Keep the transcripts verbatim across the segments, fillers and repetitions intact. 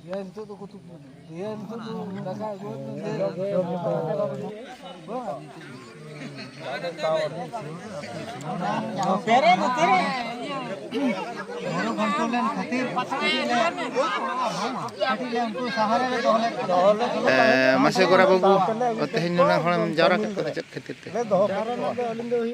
ᱤᱭᱟᱹ, ᱱᱤᱛᱚᱜ ᱫᱚ ᱠᱚ ᱛᱩᱯᱩ᱾ ᱤᱭᱟᱹ, ᱱᱤᱛᱚᱜ ᱫᱚ ᱫᱟᱠᱟ ᱟᱹᱜᱩ᱾ ᱵᱟᱝ᱾ ᱯᱮᱨᱮ ᱱᱚᱛᱮ ᱨᱮ᱾ ᱦᱩᱲᱩ ᱵᱟᱝ ᱛᱩᱞ ᱞᱮᱱ ᱠᱷᱟᱹᱛᱤᱨ ᱠᱟᱹᱴᱤᱡ ᱞᱮ ᱩᱱᱠᱩ ᱥᱟᱦᱟᱨᱮ ᱞᱮ ᱫᱚᱦᱚ ᱞᱮᱫ ᱠᱚᱣᱟ᱾ ᱮ, ᱢᱟᱥᱮ ᱜᱚᱨᱟ ᱵᱟᱹᱵᱩ, ᱛᱮᱦᱮᱧ ᱱᱩᱱᱟᱹᱜ ᱦᱚᱲᱮᱢ ᱡᱟᱣᱨᱟ ᱠᱮᱫ ᱠᱚᱫᱚ ᱪᱮᱫ ᱠᱷᱟᱹᱛᱤᱨ ᱛᱮ?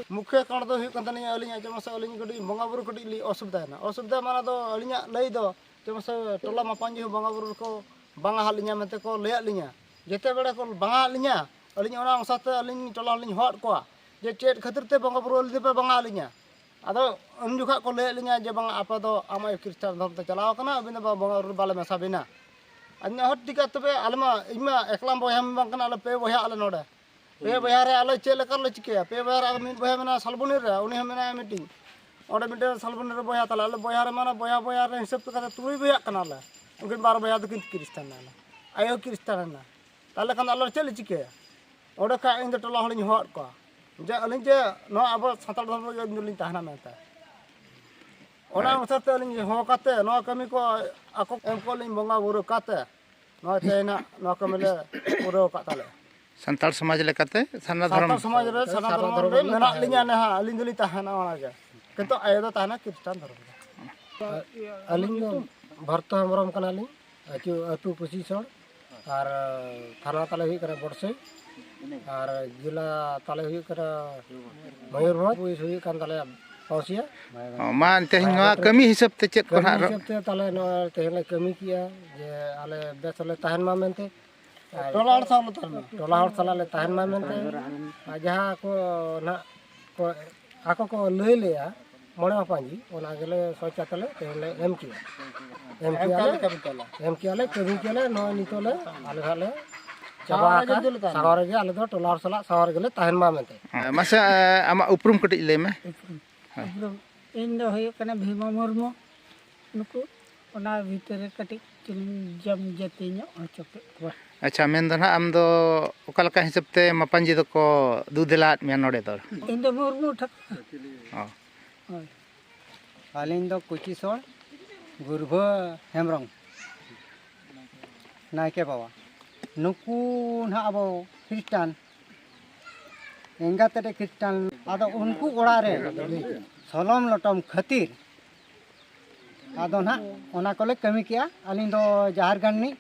ᱢᱩᱠᱷᱭᱟᱹ ᱠᱟᱨᱚᱱ ᱫᱚ ᱦᱩᱭᱩᱜ ᱠᱟᱱ ᱛᱟᱹᱞᱤᱧᱟ, ᱟᱹᱞᱤᱧᱟᱜ ᱡᱮ ᱢᱟᱥᱮ ᱟᱹᱞᱤᱧ ᱠᱟᱹᱴᱤᱡ ᱵᱚᱸᱜᱟ ᱵᱩᱨᱩ ᱠᱟᱹᱴᱤᱡ ᱞᱤᱧ ᱚᱥᱩᱵᱤᱫᱷᱟᱭᱮᱱᱟ᱾ ᱚᱥᱩᱵᱤᱫᱷᱟ ᱢᱟᱱᱮ ᱫᱚ ᱟᱹᱞᱤᱧᱟᱜ ᱞᱟᱹᱭ ᱫᱚ ᱡᱮ ᱢᱟᱥᱮ ᱴᱚᱞᱟ ᱢᱟᱯᱟᱧᱡᱤ ᱦᱚᱸ ᱵᱚᱸᱜᱟ ᱵᱩᱨᱩ ᱨᱮᱠᱚ ᱵᱟᱝ ᱟᱦᱟᱜ ᱞᱤᱧᱟ ᱢᱮᱱᱛᱮ ᱠᱚ ᱞᱟᱹᱭᱟᱫ ᱞᱤᱧᱟ᱾ ᱡᱮᱛᱮ ᱵᱮᱲᱟ ᱠᱚ ᱵᱟᱝᱟ ᱟᱫ ᱞᱤᱧᱟ, ᱟᱹᱞᱤᱧ ᱚᱱᱟ ᱚᱱᱩᱥᱟᱨ ᱛᱮ ᱟᱹᱞᱤᱧ ᱴᱚᱞᱟ ᱦᱚᱸᱞᱤᱧ ᱦᱚᱦᱚᱣᱟᱫ ᱠᱚᱣᱟ ᱡᱮ ᱪᱮᱫ ᱠᱷᱟᱹᱛᱤᱨ ᱛᱮ ᱵᱚᱸᱜᱟ ᱵᱩᱨᱩ ᱟᱹᱞᱤᱧ ᱫᱚᱯᱮ ᱵᱟᱝᱟ ᱟᱫ ᱞᱤᱧᱟ᱾ ᱟᱫᱚ ᱩᱱ ᱡᱚᱠᱷᱟᱜ ᱠᱚ ᱞᱟᱹᱭᱟᱫ ᱞᱤᱧᱟ ᱡᱮ ᱵᱟᱝᱟ, ᱟᱯᱮ ᱫᱚ ᱟᱢᱟᱜ ᱠᱷᱨᱤᱥᱴᱟᱱ ᱫᱷᱚᱨᱚᱢ ᱛᱮ ᱪᱟᱞᱟᱣ ᱟᱠᱟᱱᱟ, ᱟᱹᱵᱤᱱ ᱫᱚ ᱵᱚᱸᱜᱟ ᱵᱩᱨᱩ ᱨᱮ ᱵᱟᱞᱮ ᱢᱮᱥᱟ ᱵᱤᱱᱟ᱾ ᱟᱹᱞᱤᱧᱟᱜ ᱦᱚᱸ ᱴᱷᱤᱠᱟ, ᱛᱚᱵᱮ ᱟᱞᱮ ᱢᱟ, ᱤᱧ ᱢᱟ ᱮᱠᱞᱟ ᱵᱚᱭᱦᱟ ᱢᱟ ᱵᱟᱝ ᱠᱟᱱᱟ, ᱟᱞᱮ ᱯᱮ ᱵᱚᱭᱦᱟ ᱟᱞᱮ ᱱᱚᱰᱮ᱾ ᱯᱮ ᱵᱚᱭᱦᱟ ᱨᱮ ᱟᱞᱮ ᱪᱮᱫ ᱞᱮᱠᱟ ᱞᱮ ᱪᱤᱠᱟᱹᱭᱟ? ᱯᱮ ᱵᱚᱭᱦᱟ ᱨᱮ ᱟᱨ ᱢᱤᱫ ᱵᱚᱭᱦᱟ ᱢᱮᱱᱟᱭᱟ ᱥᱟᱞᱵᱚᱱᱤ ᱨᱮ, ᱩᱱᱤ ᱦᱚᱸ ᱢᱮᱱᱟᱭᱟ ᱢᱤᱫᱴᱤᱡ᱾ ᱚᱸᱰᱮ ᱢᱤᱫᱴᱮᱱ ᱥᱟᱞᱵᱚᱱᱤ ᱨᱮ ᱵᱚᱭᱦᱟ ᱛᱟᱞᱮ, ᱟᱞᱮ ᱵᱚᱭᱦᱟ ᱨᱮ ᱢᱟᱱᱮ ᱵᱚᱭᱦᱟ ᱵᱚᱭᱦᱟ ᱨᱮ ᱦᱤᱥᱟᱹᱵ ᱞᱮᱠᱟᱛᱮ ᱛᱩᱨᱩᱭ ᱵᱚᱭᱦᱟᱜ ᱠᱟᱱᱟᱞᱮ᱾ ᱩᱱᱠᱤᱱ ᱵᱟᱨ ᱵᱚᱭᱦᱟ ᱫᱚᱠᱤᱱ ᱠᱷᱨᱤᱥᱴᱟᱱ ᱮᱱᱟ, ᱟᱭᱳ ᱠᱷᱨᱤᱥᱴᱟᱱ ᱮᱱᱟ᱾ ᱛᱟᱦᱚᱞᱮ ᱠᱷᱟᱱ ᱫᱚ ᱟᱞᱮ ᱪᱮᱫ ᱞᱮ ᱪᱤᱠᱟᱹᱭᱟ? ᱚᱸᱰᱮ ᱠᱷᱟᱱ ᱤᱧ ᱫᱚ ᱴᱚᱞᱟ ᱦᱚᱲᱤᱧ ᱦᱚᱦᱚᱣᱟᱫ ᱠᱚᱣᱟ ᱡᱮ ᱟᱹᱞᱤᱧ ᱡᱮ ᱱᱚᱣᱟ ᱟᱵᱚ ᱥᱟᱱᱛᱟᱲ ᱫᱷᱚᱨᱚᱢ ᱨᱮᱜᱮ ᱤᱧ ᱫᱚᱞᱤᱧ ᱛᱟᱦᱮᱱᱟ ᱢᱮᱱᱛᱮ᱾ ᱚᱱᱟ ᱚᱱᱩᱥᱟᱨ ᱛᱮ ᱟᱹᱞᱤᱧ ᱦᱚᱦᱚ ᱠᱟᱛᱮ ᱱᱚᱣᱟ ᱠᱟᱹᱢᱤ ᱠᱚ ᱟᱠᱚ ᱮᱢ ᱠᱚ ᱞᱤᱧ ᱵᱚᱸᱜᱟ ᱵᱩᱨᱩ ᱠᱟᱛᱮ ᱱᱚᱣᱟ ᱛᱮᱦᱮᱧ ᱦᱟᱸᱜ ᱱᱚᱣᱟ ᱠᱟᱹᱢᱤ ᱞᱮ ᱯᱩᱨᱟᱹᱣ ᱟᱠᱟᱫ ᱛᱟᱞᱮᱭᱟ᱾ ᱥᱟᱱᱛᱟᱲ ᱥᱚᱢᱟᱡᱽ ᱞᱮᱠᱟᱛᱮ ᱥᱟᱨᱱᱟ ᱫᱷᱚᱨᱚᱢ᱾ ᱥᱟᱱᱛᱟᱲ ᱥᱚᱢᱟᱡᱽ ᱨᱮ ᱥᱟᱨᱱᱟ ᱫᱷᱚᱨᱚᱢ ᱨᱮ ᱢᱮᱱᱟᱜ ᱞᱤᱧᱟ ᱱᱟᱦᱟᱜ, ᱟᱹᱞᱤᱧ ᱫᱚᱞᱤᱧ ᱛᱟᱦᱮᱱᱟ ᱚᱱᱟ ᱜᱮ, ᱠᱤᱱᱛᱩ ᱟᱭᱳ ᱫᱚ ᱛᱟᱦᱮᱱᱟ ᱠᱷᱨᱤᱥᱴᱟᱱ ᱫᱷᱚᱨᱚᱢ ᱨᱮ᱾ ᱟᱹᱞᱤᱧ ᱫᱚ ᱵᱷᱚᱨᱛᱚ ᱦᱮᱢᱵᱨᱚᱢ ᱠᱟᱱᱟᱞᱤᱧ, ᱟᱹᱛᱩ, ᱟᱹᱛᱩ ᱯᱩᱥᱤᱥᱚᱲ, ᱟᱨ ᱛᱷᱟᱱᱟ ᱛᱟᱞᱮ ᱦᱩᱭᱩᱜ ᱠᱟᱱᱟ ᱵᱚᱰᱥᱳᱭ, ᱟᱨ ᱡᱮᱞᱟ ᱛᱟᱞᱮ ᱦᱩᱭᱩᱜ ᱠᱟᱱᱟ ᱢᱚᱭᱩᱨᱵᱷᱚᱸᱡᱽ, ᱚᱯᱷᱤᱥ ᱦᱩᱭᱩᱜ ᱠᱟᱱ ᱛᱟᱞᱮᱭᱟ ᱯᱟᱹᱣᱥᱤᱭᱟ᱾ ᱚ, ᱢᱟ, ᱛᱮᱦᱮᱧ ᱱᱚᱣᱟ ᱠᱟᱹᱢᱤ ᱦᱤᱥᱟᱹᱵ ᱛᱮ ᱪᱮᱫ ᱠᱚ ᱠᱟᱹᱢᱤ ᱱᱟᱦᱟᱜ ᱨᱚ- ᱦᱤᱥᱟᱹᱵ ᱛᱮ ᱛᱟᱞᱮ ᱱᱚᱣᱟ ᱛᱮᱦᱮᱧ ᱞᱮ ᱠᱟᱹᱢᱤ ᱠᱮᱜᱼᱟ ᱡᱮ ᱟᱞᱮ ᱵᱮᱥ ᱞᱮ ᱛᱟᱦᱮᱱ ᱢᱟ ᱢᱮᱱᱛᱮ᱾ ᱟᱨ ᱴᱚᱞᱟ ᱦᱚᱲ ᱥᱟᱶ ᱞᱮ ᱛᱟᱦᱮᱱ ᱢᱟ᱾ ᱴᱚᱞᱟ ᱦᱚᱲ ᱥᱟᱞᱟᱜ ᱞᱮ ᱛᱟᱦᱮᱱ ᱢᱟ ᱢᱮᱱᱛᱮ᱾ ᱟᱨ ᱡᱟᱦᱟᱸ ᱠᱚ ᱱᱟᱦᱟᱜ ᱠᱚ ᱟᱠᱚ ᱠᱚ ᱞᱟᱹᱭ ᱞᱮᱜᱼᱟ, ᱢᱚᱬᱮ ᱢᱟᱯᱟᱧᱡᱤ, ᱚᱱᱟ ᱜᱮᱞᱮ ᱥᱚᱪᱟ ᱛᱮᱞᱮ ᱛᱮᱦᱮᱧ ᱞᱮ ᱮᱢ ᱠᱮᱜᱼᱟ᱾ ᱮᱢ ᱮᱢ ᱠᱮᱜᱼᱟ ᱠᱮᱜᱼᱟ ᱞᱮ, ᱞᱮ, ᱠᱟᱹᱢᱤ ᱠᱮᱜᱼᱟ ᱞᱮ᱾ ᱮᱢ ᱠᱮᱜᱼᱟ ᱞᱮ, ᱠᱟᱹᱢᱤ ᱠᱮᱜᱼᱟ ᱞᱮ, ᱱᱚᱜᱼᱚᱭ ᱱᱤᱛᱚᱜ ᱞᱮ ᱟᱞᱮ ᱦᱟᱸᱜ ᱞᱮ ᱥᱟᱶᱟᱨ ᱨᱮᱜᱮ ᱪᱟᱵᱟ ᱟᱠᱟᱫ, ᱫᱩᱞ ᱟᱠᱟᱫ᱾ ᱥᱟᱶᱟᱨ ᱨᱮᱜᱮ ᱟᱞᱮ ᱫᱚ ᱴᱚᱞᱟ ᱦᱚᱲ ᱥᱟᱞᱟᱜ ᱥᱟᱶᱟᱨ ᱨᱮᱜᱮ ᱞᱮ ᱛᱟᱦᱮᱱ ᱢᱟ ᱢᱮᱱᱛᱮ᱾ ᱦᱮᱸ, ᱢᱟᱥᱮ, ᱮ, ᱟᱢᱟᱜ ᱩᱯᱨᱩᱢ ᱠᱟᱹᱴᱤᱡ ᱞᱟᱹᱭ ᱢᱮ᱾ ᱩᱯᱨᱩᱢ᱾ ᱦᱮᱸ᱾ ᱩᱯᱨᱩᱢ᱾ ᱤᱧ ᱫᱚ ᱦᱩᱭᱩᱜ ᱠᱟᱱᱟ ᱵᱷᱤᱢᱟ ᱢᱩᱨᱢᱩ᱾ ᱱᱩᱠᱩ ᱚᱱᱟ ᱵᱷᱤᱛᱤᱨ ᱨᱮ ᱠᱟᱹᱴᱤᱡ ᱪᱩᱞᱩᱝ ᱡᱚᱢ ᱡᱟᱹᱛᱤ ᱧᱚᱜ ᱦᱚᱪᱚ ᱠᱮᱫ ᱠᱚᱣᱟ᱾ ᱟᱪᱪᱷᱟ, ᱢᱮᱱ ᱫᱚ ᱱᱟᱦᱟᱜ ᱟᱢ ᱫᱚ ᱚᱠᱟ ᱞᱮᱠᱟ ᱦᱤᱥᱟᱹᱵ ᱛᱮ ᱢᱟᱯᱟᱧᱡᱤ ᱫᱚᱠᱚ ᱫᱩ ᱫᱮᱞᱟ ᱟᱫ ᱢᱮᱭᱟ ᱱᱚᱰᱮ ᱫᱚ? ᱤᱧ ᱫᱚ ᱢᱩᱨᱢᱩ ᱴᱷᱟᱹᱠᱩᱨ᱾ ᱦᱳᱭ᱾ ᱟᱹᱞᱤᱧ ᱫᱚ ᱠᱩᱪᱤᱥᱚᱲ ᱜᱩᱨᱵᱷᱟᱹ ᱦᱮᱢᱵᱨᱚᱢ, ᱱᱟᱭᱠᱮ ᱵᱟᱵᱟ᱾ ᱱᱩᱠᱩ ᱱᱟᱦᱟᱜ ᱟᱵᱚ ᱠᱷᱨᱤᱥᱴᱟᱱ, ᱮᱸᱜᱟᱛ ᱨᱮ ᱠᱷᱨᱤᱥᱴᱟᱱ, ᱟᱫᱚ ᱩᱱᱠᱩ ᱚᱲᱟᱜ ᱨᱮ ᱥᱚᱞᱚᱢ ᱞᱚᱴᱚᱢ ᱠᱷᱟᱹᱛᱤᱨ ᱟᱫᱚ ᱱᱟᱦᱟᱜ ᱚᱱᱟ ᱠᱚᱞᱮ ᱠᱟᱹᱢᱤ ᱠᱮᱜᱼᱟ᱾ ᱟᱹᱞᱤᱧ ᱫᱚ ᱡᱟᱦᱮᱨ ᱜᱟᱲ ᱨᱤᱱᱤᱡ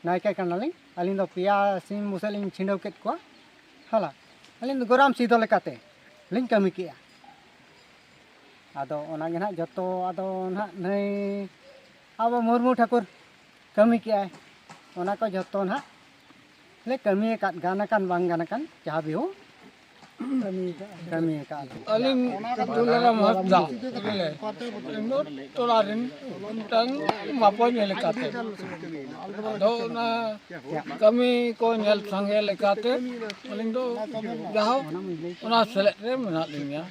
ᱱᱟᱭᱠᱮ ᱠᱟᱱᱟᱞᱤᱧ᱾ ᱟᱹᱞᱤᱧ ᱫᱚ ᱯᱮᱭᱟ ᱥᱤᱢ ᱵᱩᱥᱟᱹᱜ ᱞᱤᱧ ᱪᱷᱤᱰᱟᱹᱣ ᱠᱮᱫ ᱠᱚᱣᱟ᱾ ᱦᱟᱞᱟ, ᱟᱹᱞᱤᱧ ᱫᱚ ᱜᱚᱨᱟᱢ ᱥᱤᱫᱷᱚ ᱞᱮᱠᱟᱛᱮ ᱞᱤᱧ ᱠᱟᱹᱢᱤ ᱠᱮᱜᱼᱟ᱾ ᱟᱫᱚ ᱚᱱᱟᱜᱮ ᱱᱟᱦᱟᱜ ᱡᱚᱛᱚ, ᱟᱫᱚ ᱱᱟᱦᱟᱜ ᱱᱟᱹᱭ ᱟᱵᱚ ᱢᱩᱨᱢᱩ ᱴᱷᱟᱹᱠᱩᱨ ᱠᱟᱹᱢᱤ ᱠᱮᱜᱼᱟᱭ, ᱚᱱᱟ ᱠᱚ ᱡᱚᱛᱚ ᱱᱟᱦᱟᱜ ᱞᱮ ᱠᱟᱹᱢᱤ ᱟᱠᱟᱫ, ᱜᱟᱱ ᱟᱠᱟᱱ ᱵᱟᱝ ᱜᱟᱱ ᱟᱠᱟᱱ, ᱡᱟᱦᱟᱸ ᱵᱤᱦᱩ ᱠᱟᱹᱢᱤ ᱟᱠᱟᱫ ᱞᱮ᱾ ᱟᱹᱞᱤᱧ ᱫᱩᱞᱟᱨᱟᱢ ᱦᱟᱸᱥᱫᱟ, ᱤᱧ ᱫᱚ ᱴᱚᱞᱟ ᱨᱮᱱ ᱢᱤᱫᱴᱟᱝ ᱢᱟᱯᱚᱧ ᱞᱮᱠᱟᱛᱮ᱾ ᱟᱫᱚ ᱚᱱᱟ ᱠᱟᱹᱢᱤ ᱠᱚ ᱧᱮᱞ ᱥᱟᱸᱜᱮ ᱞᱮᱠᱟᱛᱮ ᱟᱹᱞᱤᱧ ᱫᱚ ᱡᱟᱦᱳᱠ ᱚᱱᱟ ᱥᱮᱞᱮᱫ ᱨᱮ ᱢᱮᱱᱟᱜ ᱞᱤᱧᱟ᱾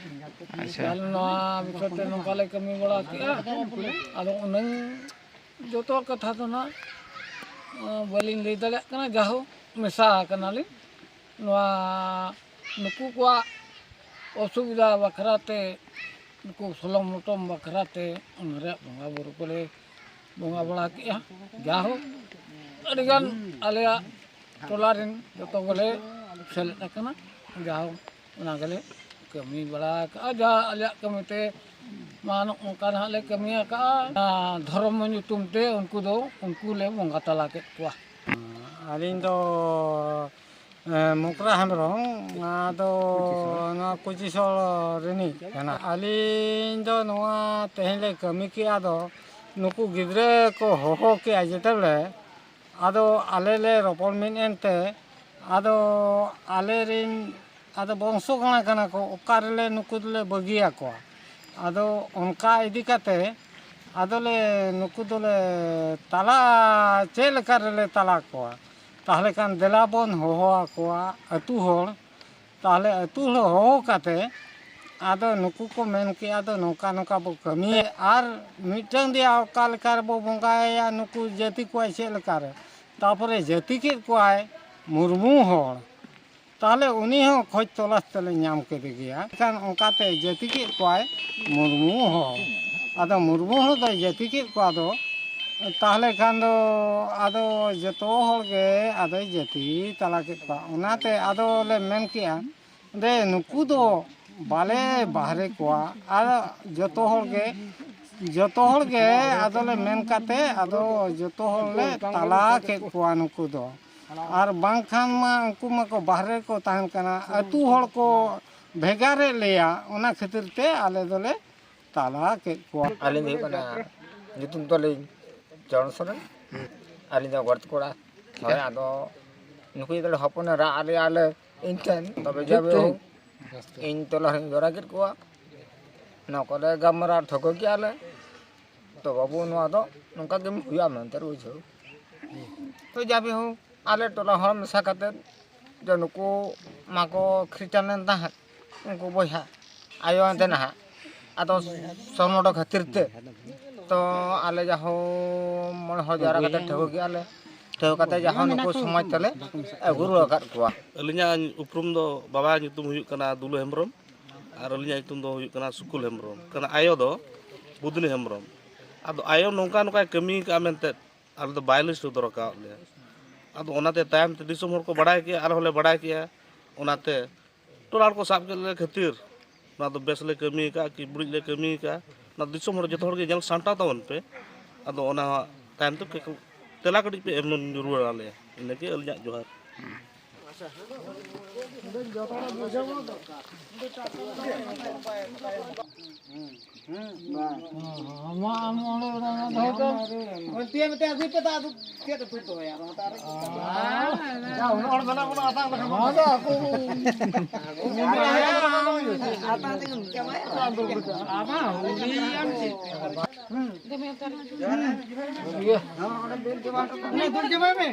ᱟᱪᱪᱷᱟ᱾ ᱛᱟᱦᱞᱮ ᱱᱚᱣᱟ ᱵᱤᱥᱚᱭ ᱛᱮ ᱱᱚᱝᱠᱟ ᱞᱮ ᱠᱟᱹᱢᱤ ᱵᱟᱲᱟ ᱠᱮᱜᱼᱟ᱾ ᱟᱫᱚ ᱩᱱᱟᱹᱝ ᱡᱚᱛᱚ ᱠᱟᱛᱷᱟ ᱫᱚ ᱱᱟᱜ, ᱟᱸ, ᱵᱟᱹᱞᱤᱧ ᱞᱟᱹᱭ ᱫᱟᱲᱮᱭᱟᱜ ᱠᱟᱱᱟ, ᱡᱟᱦᱳᱠ ᱢᱮᱥᱟ ᱟᱠᱟᱱᱟᱞᱤᱧ᱾ ᱱᱚᱣᱟ ᱱᱩᱠᱩ ᱠᱚᱣᱟᱜ ᱚᱥᱩᱵᱤᱫᱷᱟ ᱵᱟᱠᱷᱨᱟ ᱛᱮ, ᱱᱩᱠᱩ ᱥᱚᱞᱚᱢ ᱞᱚᱴᱚᱢ ᱵᱟᱠᱷᱨᱟ ᱛᱮ ᱚᱱᱟ ᱨᱮᱭᱟᱜ ᱵᱚᱸᱜᱟ ᱵᱩᱨᱩ ᱠᱚᱞᱮ ᱵᱚᱸᱜᱟ ᱵᱟᱲᱟ ᱠᱮᱜᱼᱟ᱾ ᱡᱟᱦᱳᱠ ᱟᱹᱰᱤᱜᱟᱱ ᱟᱞᱮᱭᱟᱜ ᱴᱚᱞᱟ ᱨᱮᱱ ᱡᱚᱛᱚ ᱜᱮᱞᱮ ᱥᱮᱞᱮᱫ ᱟᱠᱟᱱᱟ᱾ ᱡᱟᱦᱳᱠ ᱚᱱᱟ ᱜᱮᱞᱮ ᱠᱟᱹᱢᱤ ᱵᱟᱲᱟ ᱟᱠᱟᱜᱼᱟ, ᱡᱟᱦᱟᱸ ᱟᱞᱮᱭᱟᱜ ᱠᱟᱹᱢᱤ ᱛᱮ ᱢᱟ ᱱᱚᱜᱼᱚ ᱱᱚᱝᱠᱟ ᱱᱟᱦᱟᱜ ᱞᱮ ᱠᱟᱹᱢᱤ ᱟᱠᱟᱜᱼᱟ᱾ ᱚᱱᱟ ᱫᱷᱚᱨᱚᱢ ᱧᱩᱛᱩᱢ ᱛᱮ ᱩᱱᱠᱩ ᱫᱚ, ᱩᱱᱠᱩ ᱞᱮ ᱵᱚᱸᱜᱟ ᱛᱟᱞᱟ ᱠᱮᱫ ᱠᱚᱣᱟ᱾ ᱟᱹᱞᱤᱧ ᱫᱚ, ᱮ, ᱢᱚᱠᱨᱟ ᱦᱮᱢᱵᱨᱚᱢ, ᱟᱫᱚ ᱱᱚᱣᱟ ᱠᱩᱪᱤᱥᱚᱲ ᱨᱤᱱᱤᱡ ᱠᱟᱱᱟ᱾ ᱟᱹᱞᱤᱧ ᱫᱚ ᱱᱚᱣᱟ ᱛᱮᱦᱮᱧ ᱞᱮ ᱠᱟᱹᱢᱤ ᱠᱮᱜᱼᱟ ᱫᱚ, ᱱᱩᱠᱩ ᱜᱤᱫᱽᱨᱟᱹ ᱠᱚ ᱦᱚᱦᱚ ᱠᱮᱜᱼᱟ ᱡᱮᱛᱮ ᱵᱮᱲᱮ, ᱟᱫᱚ ᱟᱞᱮ ᱞᱮ ᱨᱚᱯᱚᱲ ᱢᱤᱫ ᱮᱱᱛᱮ, ᱟᱫᱚ ᱟᱞᱮ ᱨᱤᱱ, ᱟᱫᱚ ᱵᱚᱝᱥᱚ ᱠᱟᱬᱟ ᱠᱟᱱᱟ ᱠᱚ, ᱚᱠᱟ ᱨᱮᱞᱮ ᱱᱩᱠᱩ ᱫᱚᱞᱮ ᱵᱟᱹᱜᱤᱭᱟᱠᱚᱣᱟ? ᱟᱫᱚ ᱚᱱᱠᱟ ᱤᱫᱤ ᱠᱟᱛᱮ ᱟᱫᱚᱞᱮ ᱱᱩᱠᱩ ᱫᱚᱞᱮ ᱛᱟᱞᱟ, ᱪᱮᱫ ᱞᱮᱠᱟ ᱨᱮᱞᱮ ᱛᱟᱞᱟ ᱠᱚᱣᱟ? ᱛᱟᱦᱚᱞᱮ ᱠᱷᱟᱱ ᱫᱮᱞᱟ ᱵᱚᱱ ᱦᱚᱦᱚ ᱟᱠᱚᱣᱟ ᱟᱹᱛᱩ ᱦᱚᱲ᱾ ᱛᱟᱦᱚᱞᱮ ᱟᱹᱛᱩ ᱦᱚᱲ ᱦᱚᱦᱚ ᱠᱟᱛᱮ ᱟᱫᱚ ᱱᱩᱠᱩ ᱠᱚ ᱢᱮᱱ ᱠᱮᱜᱼᱟ, ᱫᱚ ᱱᱚᱝᱠᱟ ᱱᱚᱝᱠᱟ ᱵᱚ ᱠᱟᱹᱢᱤᱭᱟ, ᱟᱨ ᱢᱤᱫᱴᱟᱝ ᱫᱚᱭᱟ ᱚᱠᱟ ᱞᱮᱠᱟ ᱨᱮᱵᱚ ᱵᱚᱸᱜᱟᱭᱟ, ᱱᱩᱠᱩ ᱡᱟᱹᱛᱤ ᱠᱚᱣᱟᱭ ᱪᱮᱫ ᱞᱮᱠᱟ ᱨᱮ, ᱛᱟᱯᱚᱨᱮ ᱡᱟᱹᱛᱤ ᱠᱮᱫ ᱠᱚᱣᱟᱭ ᱢᱩᱨᱢᱩ ᱦᱚᱲ᱾ ᱛᱟᱦᱚᱞᱮ ᱩᱱᱤ ᱦᱚᱸ ᱠᱷᱚᱡᱽ ᱛᱚᱞᱟᱥ ᱛᱮᱞᱮ ᱧᱟᱢ ᱠᱮᱫᱮ ᱜᱮᱭᱟ᱾ ᱮᱱᱠᱷᱟᱱ ᱚᱱᱠᱟᱛᱮ ᱡᱟᱹᱛᱤ ᱠᱮᱫ ᱠᱚᱣᱟᱭ ᱢᱩᱨᱢᱩ ᱦᱚᱲ᱾ ᱟᱫᱚ ᱢᱩᱨᱢᱩ ᱦᱚᱲ ᱫᱚᱭ ᱡᱟᱹᱛᱤ ᱠᱮᱫ ᱠᱚᱣᱟ᱾ ᱫᱚ ᱛᱟᱦᱚᱞᱮ ᱠᱷᱟᱱ ᱫᱚ ᱟᱫᱚ ᱡᱚᱛᱚ ᱦᱚᱲ ᱜᱮ ᱟᱫᱚᱭ ᱡᱟᱹᱛᱤ ᱛᱟᱞᱟ ᱠᱮᱫ ᱠᱚᱣᱟ᱾ ᱚᱱᱟᱛᱮ ᱟᱫᱚ ᱞᱮ ᱢᱮᱱ ᱠᱮᱜᱼᱟ, ᱫᱮ ᱱᱩᱠᱩ ᱫᱚ ᱵᱟᱞᱮ ᱵᱟᱦᱨᱮ ᱠᱚᱣᱟ᱾ ᱟᱨ ᱡᱚᱛᱚ ᱦᱚᱲ ᱜᱮ, ᱡᱚᱛᱚ ᱦᱚᱲ ᱜᱮ ᱟᱫᱚᱞᱮ ᱢᱮᱱ ᱠᱟᱛᱮ ᱟᱫᱚ ᱡᱚᱛᱚ ᱦᱚᱲ ᱞᱮ ᱛᱟᱞᱟ ᱠᱮᱫ ᱠᱚᱣᱟ ᱱᱩᱠᱩ ᱫᱚ᱾ ᱟᱨ ᱵᱟᱝᱠᱷᱟᱱ ᱢᱟ ᱩᱱᱠᱩ ᱢᱟᱠᱚ ᱵᱟᱦᱨᱮ ᱨᱮᱠᱚ ᱛᱟᱦᱮᱱ ᱠᱟᱱᱟ, ᱟᱹᱛᱩ ᱦᱚᱲ ᱠᱚ ᱵᱷᱮᱜᱟᱨᱮᱫ ᱞᱮᱭᱟ, ᱚᱱᱟ ᱠᱷᱟᱹᱛᱤᱨ ᱛᱮ ᱟᱞᱮ ᱫᱚᱞᱮ ᱛᱟᱞᱟ ᱠᱮᱫ ᱠᱚᱣᱟ᱾ ᱟᱹᱞᱤᱧ ᱫᱚ ᱦᱩᱭᱩᱜ ᱠᱟᱱᱟ, ᱧᱩᱛᱩᱢ ᱛᱟᱹᱞᱤᱧ ᱪᱚᱨᱚᱱ ᱥᱚᱨᱮᱱ᱾ ᱟᱹᱞᱤᱧ ᱫᱚ ᱜᱚᱲᱛ ᱠᱚᱲᱟ᱾ ᱦᱳᱭ, ᱟᱫᱚ ᱱᱩᱠᱩ ᱡᱚᱛᱚ ᱦᱚᱯᱚᱱ ᱮ ᱨᱟᱜ ᱟᱞᱮᱭᱟ ᱟᱞᱮ ᱤᱧ ᱴᱷᱮᱱ, ᱛᱚᱵᱮ ᱡᱟᱭ ᱦᱳᱠ, ᱤᱧ ᱛᱚᱞᱟ ᱦᱚᱸᱧ ᱡᱚᱨᱟ ᱠᱮᱫ ᱠᱚᱣᱟ᱾ ᱱᱚᱣᱟ ᱠᱚᱞᱮ ᱜᱟᱞᱢᱟᱨᱟᱣ ᱴᱷᱟᱹᱣᱠᱟᱹ ᱠᱮᱜᱼᱟ ᱞᱮ, ᱛᱚ ᱵᱟᱹᱵᱩ, ᱱᱚᱣᱟ ᱫᱚ ᱱᱚᱝᱠᱟ ᱜᱮ ᱦᱩᱭᱩᱜᱼᱟ ᱢᱮᱱᱛᱮ ᱵᱩᱡᱷᱟᱹᱣ᱾ ᱛᱚ ᱡᱟᱭ ᱦᱳᱠ, ᱟᱞᱮ ᱴᱚᱞᱟ ᱦᱚᱲ ᱢᱮᱥᱟ ᱠᱟᱛᱮᱫ ᱡᱮ ᱱᱩᱠᱩ ᱢᱟᱠᱚ ᱠᱷᱨᱤᱥᱴᱟᱱ ᱮᱱ ᱛᱟᱦᱮᱸᱫ, ᱩᱱᱠᱩ ᱵᱚᱭᱦᱟ ᱟᱭᱳ ᱮᱱᱛᱮ ᱱᱟᱦᱟᱜ, ᱟᱫᱚ ᱥᱚᱨᱢᱚᱴᱚ ᱠᱷᱟᱹᱛᱤᱨ ᱛᱮ, ᱛᱚ ᱟᱞᱮ ᱡᱟᱦᱳ ᱢᱚᱬᱮ ᱦᱚᱲ ᱡᱟᱣᱨᱟ ᱠᱟᱛᱮ ᱴᱷᱟᱹᱣᱠᱟᱹ ᱠᱮᱜᱼᱟ ᱞᱮ᱾ ᱴᱷᱟᱹᱣᱠᱟᱹ ᱠᱟᱛᱮ ᱡᱟᱦᱳ ᱱᱩᱠᱩ ᱥᱚᱢᱟᱡᱽ ᱛᱮᱞᱮ ᱟᱹᱜᱩ ᱨᱩᱣᱟᱹᱲ ᱟᱠᱟᱫ ᱠᱚᱣᱟ᱾ ᱟᱹᱞᱤᱧᱟᱜ ᱩᱯᱨᱩᱢ ᱫᱚ, ᱵᱟᱵᱟ ᱧᱩᱛᱩᱢ ᱦᱩᱭᱩᱜ ᱠᱟᱱᱟ ᱫᱩᱞᱩ ᱦᱮᱢᱵᱨᱚᱢ ᱟᱨ ᱟᱹᱞᱤᱧᱟᱜ ᱧᱩᱛᱩᱢ ᱫᱚ ᱦᱩᱭᱩᱜ ᱠᱟᱱᱟ ᱥᱩᱠᱩᱞ ᱦᱮᱢᱵᱨᱚᱢ, ᱠᱟᱱᱟ ᱟᱭᱳ ᱫᱚ ᱵᱩᱫᱽᱱᱤ ᱦᱮᱢᱵᱨᱚᱢ᱾ ᱟᱫᱚ ᱟᱭᱳ ᱱᱚᱝᱠᱟ ᱱᱚᱝᱠᱟᱭ ᱠᱟᱹᱢᱤ ᱠᱟᱜᱼᱟ ᱢᱮᱱᱛᱮ ᱟᱞᱮ ᱫᱚ ᱵᱟᱭ ᱞᱟᱹᱭ ᱥᱚᱫᱚᱨ ᱟᱠᱟᱫ ᱞᱮᱭᱟ᱾ ᱟᱫᱚ ᱚᱱᱟᱛᱮ ᱛᱟᱭᱚᱢ ᱛᱮ ᱫᱤᱥᱚᱢ ᱦᱚᱲ ᱠᱚ ᱵᱟᱲᱟᱭ ᱠᱮᱜᱼᱟ, ᱟᱞᱮ ᱦᱚᱸᱞᱮ ᱵᱟᱲᱟᱭ ᱠᱮᱜᱼᱟ᱾ ᱚᱱᱟᱛᱮ ᱴᱚᱞᱟ ᱦᱚᱲ ᱠᱚ ᱥᱟᱵ ᱠᱮᱫ ᱞᱮ ᱠᱷᱟᱹᱛᱤᱨ ᱱᱚᱣᱟ ᱫᱚ ᱵᱮᱥ ᱞᱮ ᱠᱟᱹᱢᱤ ᱟᱠᱟᱫᱼᱟ ᱠᱤ ᱵᱟᱹᱲᱤᱡ ᱞᱮ ᱠᱟᱹᱢᱤ ᱟᱠᱟᱫᱼᱟ, ᱚᱱᱟ ᱫᱤᱥᱚᱢ ᱦᱚᱲ ᱡᱚᱛᱚ ᱦᱚᱲ ᱜᱮ ᱧᱮᱞ ᱥᱟᱢᱴᱟᱣ ᱛᱟᱵᱚᱱ ᱯᱮ᱾ ᱟᱫᱚ ᱚᱱᱟ ᱛᱟᱭᱚᱢ ᱛᱮ ᱛᱮᱞᱟ ᱠᱟᱹᱴᱤᱡ ᱯᱮ ᱮᱢ ᱨᱩᱣᱟᱹᱲ ᱟᱞᱮᱭᱟ᱾ ᱤᱱᱟᱹᱜᱮ ᱟᱹᱞᱤᱧᱟᱜ ᱡᱚᱦᱟᱨ᱾ ᱟᱢᱟᱜ, ᱟᱢ ᱚᱸᱰᱮ ᱚᱱᱟ ᱫᱚᱦᱚᱭ ᱛᱟᱢ᱾ ᱚᱱᱛᱮ ᱢᱤᱫᱴᱮᱱ ᱟᱹᱜᱩᱭ ᱯᱮ, ᱫᱟᱜ ᱫᱚ ᱪᱮᱫ ᱩᱛᱩᱭ ᱫᱚᱦᱚᱭᱟ? ᱟᱫᱚ ᱚᱱᱟᱛᱮ ᱟᱨ ᱡᱟ ᱩᱱᱟᱹᱜ ᱦᱚᱲ ᱢᱮᱱᱟᱜ ᱵᱚᱱᱟ, ᱟᱛᱟᱝ ᱞᱮᱠᱷᱟᱱ ᱵᱟᱝ᱾ ᱟᱫᱚ ᱟᱠᱚ ᱟᱛᱟᱝ ᱛᱮᱜᱮᱢ ᱪᱟᱵᱟᱭᱟ᱾ ᱟᱢᱟᱜ ᱦᱩᱰᱤᱧ ᱟᱢ ᱪᱮᱫ? ᱤᱭᱟᱹ᱾ ᱚᱱᱟ ᱫᱩᱞ ᱪᱟᱵᱟᱭ ᱢᱮ᱾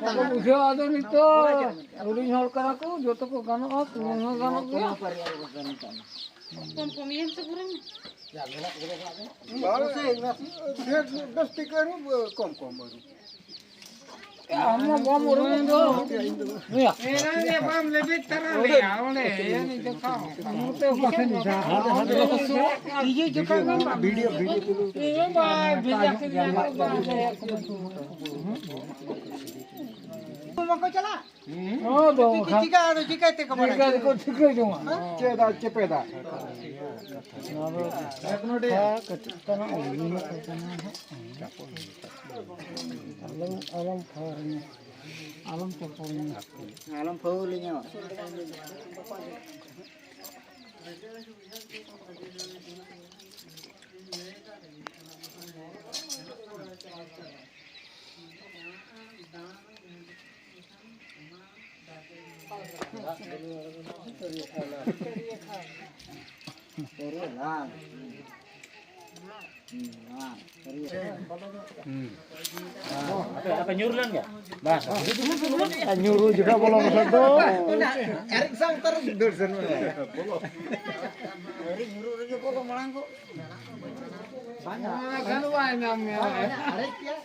ᱵᱟᱠᱚ ᱵᱩᱡᱷᱟᱹᱣᱟ᱾ ᱟᱫᱚ ᱱᱤᱛᱚᱜ ᱦᱩᱰᱤᱧ ᱦᱚᱲ ᱠᱟᱱᱟ ᱠᱚ, ᱡᱚᱛᱚ ᱠᱚ ᱜᱟᱱᱚᱜᱼᱟ, ᱛᱩᱢᱟᱹᱞ ᱦᱚᱸ ᱜᱟᱱᱚᱜ ᱜᱮᱭᱟ᱾ ᱠᱚᱢ ᱠᱚᱢ ᱤᱭᱟᱹ ᱥᱮ ᱯᱩᱨᱟᱹ ᱵᱟᱝ ᱥᱮ, ᱰᱷᱮᱨ ᱡᱟᱹᱥᱛᱤ ᱠᱚ ᱟᱹᱨᱩᱵ, ᱠᱚᱢ ᱠᱚᱢ ᱟᱹᱨᱩᱵ᱾ ᱟᱢ ᱢᱟ ᱵᱟᱢ ᱩᱨᱩᱢ ᱫᱚ᱾ ᱮᱱᱟᱝ ᱜᱮ ᱵᱟᱢ ᱞᱮᱵᱮᱫ ᱛᱟᱨᱟ ᱞᱮᱭᱟ, ᱚᱸᱰᱮ, ᱮᱱᱮ ᱡᱚᱠᱷᱟ᱾ ᱱᱚᱛᱮ ᱚᱠᱟ ᱥᱮᱱ ᱤᱡᱟ? ᱤᱭᱟᱹ ᱡᱚᱠᱷᱟ ᱵᱟᱝ, ᱵᱟᱝ᱾ ᱵᱷᱤᱰᱤᱭᱳ, ᱵᱷᱤᱰᱤᱭᱳ ᱛᱩᱞᱟᱹᱣ᱾ ᱤᱭᱟᱹ ᱵᱟᱭ ᱵᱷᱮᱡᱟ ᱠᱮᱫ ᱞᱮᱭᱟ, ᱵᱟᱝ ᱞᱟᱹᱭᱟ ᱠᱚ᱾ ᱵᱟᱠᱚ ᱪᱟᱞᱟᱜ? ᱦᱚᱸ, ᱫᱚ ᱪᱤᱠᱟᱹ, ᱵᱟᱠᱷᱟᱱ᱾ ᱪᱤᱠᱟᱹ ᱟᱫᱚ ᱪᱤᱠᱟᱹ ᱛᱮᱠᱚ ᱵᱟᱲᱟᱭᱟ? ᱪᱤᱠᱟᱹ ᱛᱮᱠᱚ ᱴᱷᱤᱠᱟᱹ ᱡᱚᱝᱟ? ᱪᱮᱫᱟᱜ ᱪᱮᱯᱮᱫᱟ? ᱱᱚᱣᱟ ᱫᱚ ᱠᱟᱹᱴᱤᱡ ᱛᱟᱞᱟᱝ ᱩᱭᱩᱝᱚᱜ ᱠᱟᱱᱟ ᱦᱟᱸᱜ᱾ ᱟᱞᱚᱢ, ᱟᱞᱚᱢ ᱯᱷᱟᱣᱩᱞᱤᱧᱟ᱾ ᱟᱞᱚᱢ ᱪᱟᱯᱚᱞᱤᱧᱟ᱾ ᱟᱞᱚᱢ ᱯᱷᱟᱣᱩᱞᱤᱧᱟ᱾ ᱟᱯᱮ, ᱟᱯᱮ ᱧᱩᱨ ᱞᱮᱱ ᱜᱮ? ᱵᱟᱥ᱾ ᱟᱨ ᱧᱩᱨᱩ ᱡᱚᱠᱷᱟ ᱵᱚᱞᱚ ᱠᱟᱛᱮ ᱫᱚ᱾ ᱟᱨᱮᱡ ᱥᱟᱶ ᱩᱛᱟᱹᱨ ᱫᱟᱹᱲ ᱥᱮᱱ ᱢᱮ᱾ ᱟᱹᱣᱨᱤ ᱧᱩᱨᱩᱜ ᱨᱮᱜᱮ ᱵᱚᱞᱚ ᱢᱟᱲᱟᱝ ᱠᱚ᱾ ᱵᱟᱝᱟ᱾ ᱜᱟᱱᱚᱜᱼᱟ, ᱧᱟᱢ ᱢᱮᱭᱟ᱾ ᱟᱨᱮᱡ ᱜᱮᱭᱟ᱾